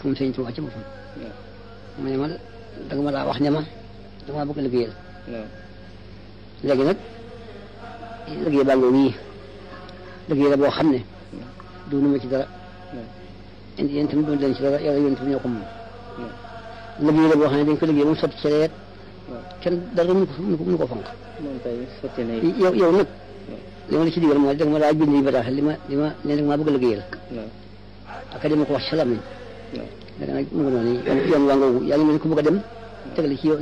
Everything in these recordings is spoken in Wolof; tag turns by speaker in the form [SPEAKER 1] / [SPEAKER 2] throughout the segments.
[SPEAKER 1] moom sëñ Tuubaa ci boppam mu ne ma danga ma daa wax ne ma dama bëgg liggéeyal léegi nag liggéey baa ngoo nii liggéey la boo xam ne duunu ma ci dara yéen tamit doon leen ci dara yàlla yéen tamit ñoo ko moom liggéey la boo xam ne dañ ko liggéey moom sotti ci reet kenn dara mënu ko fonk yow nag li ma la ci digal mooy danga ma daa bind yi bataax li ma ne nag maa bëgg liggéeyal ak dama ko wax ci làmmiñ léegi nag mu ngi noonu yoon waa ngoogu yaa ngi mel ni ku bëgg a dem tegale ci yoon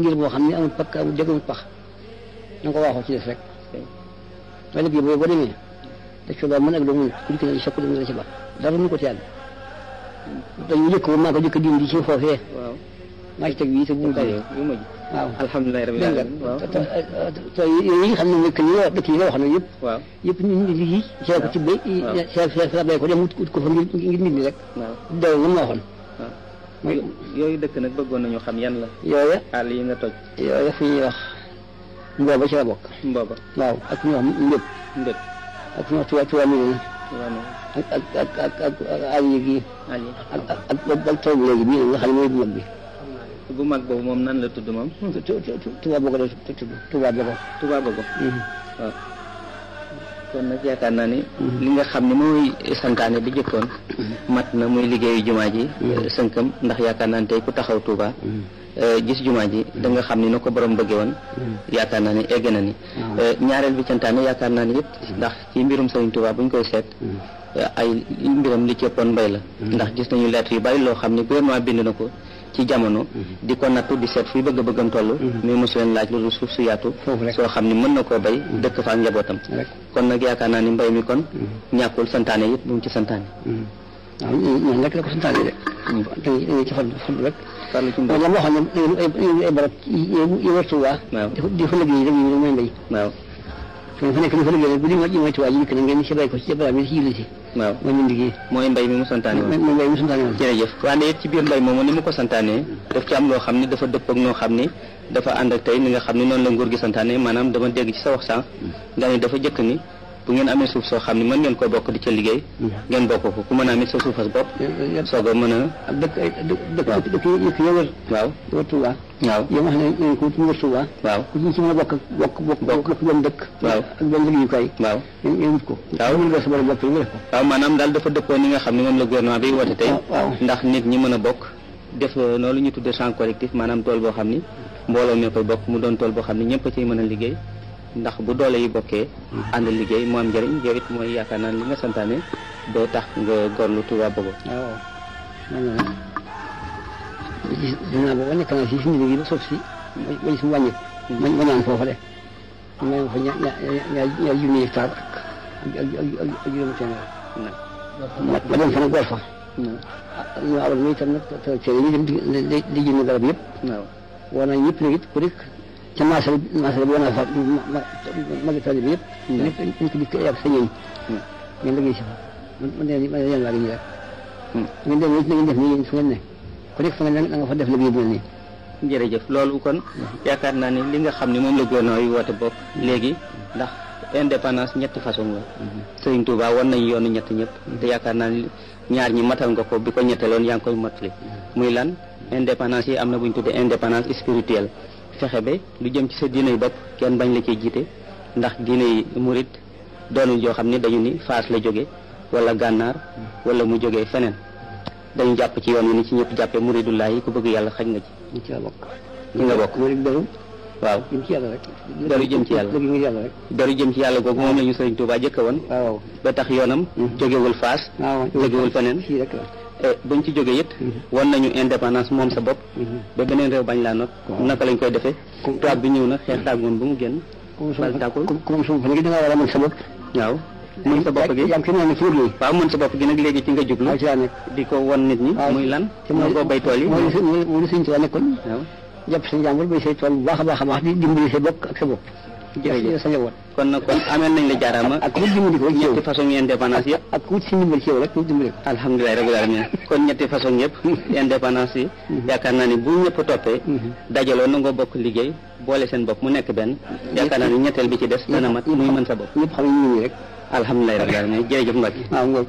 [SPEAKER 1] ngir boo xam ne amul pakk amul dégg amul pax na nga ko waaxoo ci des rek waaye liggéey boobu boo demee da ci ba mën ak loo mën ku dikk na li sokk la ci ba dara mënu ko ci yàgg dañu jëkk maa ko jëkk dindi ci foofee maa ci teg bii te bu mujj waaw
[SPEAKER 2] alhamdulilah rabbil alamin
[SPEAKER 1] te yi xam ne mooy que dëkk yi nga wax ne yëpp yëpp ñu lii see ko ci bay see bay ko dem ut ko fa ngir nit ñi rek daw lu ma waxoon
[SPEAKER 2] yooyu dëkk nag bëggoon nañu xam yan la
[SPEAKER 1] yooya
[SPEAKER 2] àll yi nga toj
[SPEAKER 1] yooya fu ñuy wax mbooba ci la bokk
[SPEAKER 2] mbooba
[SPEAKER 1] waaw ak ñu wax mbépp ak ñu wax tuwa mi ak àll yi gii ak taw bi léegi bii nga xam ne mooy bu mag bi
[SPEAKER 2] bu mag boobu moom nan la tudd moom
[SPEAKER 1] Touba Bogo la tudd Touba Bogo
[SPEAKER 2] waaw kon nag yaakaar naa ni li nga xam ne mooy santaane bi jëkkoon mat na muy liggéeyu jumaa ji sënkam ndax yaakaar naa ni tey ku taxaw Touba gis jumaa ji da nga xam ni na ko borom bëgge woon yaakaar naa ni egg na ni ñaareel bi santaane yaakaar naa ni it ndax ci mbirum Sëriñ Touba buñ koy seet ay mbiram li ci ëppoon mbay la ndax gis nañu lettre yu bari loo xam ne gouvernement bind na ko ci jamono di ko nattu di seet fuy bëgg-bëggam toll mais mosu leen laaj loolu suuf su yaatu soo xam ne mën na koo bay dëkk fa ak njabootam kon nag yaakaar naa ni mbay mi kon ñàkkul santaane yëpp bu mu ci santaane
[SPEAKER 1] waaw ñoom rek la ko santaane de dañuy ci farlu rek farlu ci mbay la moo xam ne ay barab yi war Tuuba di fa liggéey rek yi mooy mbay
[SPEAKER 2] waaw
[SPEAKER 1] fa nekk di fa liggéey rek bu di mooy Tuuba ji dikk na ngeen ci bay ko ci barab yi ci yilli si
[SPEAKER 2] waaw
[SPEAKER 1] mooy ñu liggéey
[SPEAKER 2] mooy mbay mi mu santaane woon
[SPEAKER 1] mooy mbay mi mu santaane woon
[SPEAKER 2] jërëjëf wante it ci biir mbay moomu ni mu ko santaane daf ci am loo xam ne dafa dëpp ak noo xam ni dafa ànd ak tey ni nga xam ne noonu la nguur gi santaane maanaam dama dégg ci sa wax sànq nga ni dafa jëkk ni bu ngeen amee suuf soo xam ne mën ngeen koo bokk di ca liggéey ngeen bokk ko ku mën a amit sa suufas bopp soog a mën a
[SPEAKER 1] dëkk yi wër
[SPEAKER 2] waaw
[SPEAKER 1] wër Tuuba
[SPEAKER 2] waaw
[SPEAKER 1] yow wax ne ko wër Tuuba
[SPEAKER 2] waaw
[SPEAKER 1] ku ci mën a bokk benn dëkk
[SPEAKER 2] waaw
[SPEAKER 1] ak benn liggéeyukaay
[SPEAKER 2] waaw
[SPEAKER 1] ngeen wut ko
[SPEAKER 2] waaw
[SPEAKER 1] mën nga sa borom bopp nga def ko
[SPEAKER 2] waaw maanaam daal dafa dëppoo ni nga xam ne moom la gouvernement bi woote tey ndax nit ñi mën a bokk def noonu ñu tuddee champ collectif maanaam tool boo xam ni mbooloo mi koy bokk mu doon tool boo xam ne ñëpp a ciy mën a liggéey ndax bu doole yi bokkee ànd liggéey mu am njëriñ yow it mooy yaakaar naa li nga santaane doo tax nga gorlu Touba Bogo
[SPEAKER 1] waaw dinaa booba nekk naa si suñu liggéey ba suuf si ba gis mu wàññi ma ñaan foofa de ma fa ñaar junni hectare ak juróomi téeméer ma dem fa nag gor fa ñu awal ma itam nag te ñu dem di jënd garab yëpp woo naa ñëpp nag it ku nekk ca marché bi woo naa fa magi tool bi yëpp nekk ñu ko dikk ak sa ñëñ ngeen liggéey si fa man ma yéen waa gi ñu rek ngeen dem it na ngeen def nii fu ngeen ne ku nekk fa nga fa def liggéey bu mel nii
[SPEAKER 2] jërëjëf loolu kon yaakaar naa ni li nga xam ne moom la gouvernement yi woote bopp léegi ndax indépendance ñetti façon la Sëriñ Touba wan nañu yoonu ñett ñëpp te yaakaar naa ni ñaar ñi matal nga ko bi ko ñetteloon yaa ngi koy mottali muy lan indépendance yi am na bu ñu tuddee indépendance spirituelle fexe ba lu jëm ci sa diine bopp kenn bañ la ciy jiite ndax diine yi murit doonul joo xam ne dañu ni Faas la jóge wala gànnaar wala mu jógee feneen dañu jàpp ci yoon wi ni ci ñëpp jàppee muridullah yi ku bëgg yàlla xaj nga ci
[SPEAKER 1] ci la bokk
[SPEAKER 2] ci nga bokk waaw
[SPEAKER 1] jëm ci yàlla rek
[SPEAKER 2] daru jëm ci yàlla daru jëm ci yàlla googu moom la ñu Sëriñ Touba jëkka woon ba tax yoonam jógewul Faas jógewul feneen buñ ci jógee it wan nañu indépendance moom sa bopp ba beneen réew bañ laa not naka lañ koy defee tubaab bi ñëw na xeex tàgg moom ba mu génn bal tàkkul
[SPEAKER 1] comme suuf fa léegi da nga war a mën sa bopp
[SPEAKER 2] waaw mën sa bopp gi waaw mën sa bopp gi nag léegi ci nga jublu di ko wan nit ñi muy lan moo ko bay tool yi
[SPEAKER 1] mooy li Sëriñ Tuubaa nekkoon waaw jàpp sa njàmbur bay say tool bu baax a baax di dimbali sa bokk ak sa bopp
[SPEAKER 2] jërëjëf
[SPEAKER 1] sa njaboot
[SPEAKER 2] kon nag kon ameel nañ la jaaraama
[SPEAKER 1] ak wut dimbali ko
[SPEAKER 2] ñetti façon indépendance yëpp
[SPEAKER 1] ak wut si ndimbal ci yow rek wut dimbali ko
[SPEAKER 2] alhamdulilah rabbil alamin kon ñetti façon yëpp indépendance yi yaakaar naa ni bu ñëpp toppee dajaloo nangoo bokk liggéey boole seen bopp mu nekk benn yaakaar naa ni ñetteel bi ci des dana mat muy mën sa bopp
[SPEAKER 1] ñëpp xam ñu rek
[SPEAKER 2] alhamdulilah rabbil alamin jërëjëf Mbacke
[SPEAKER 1] waaw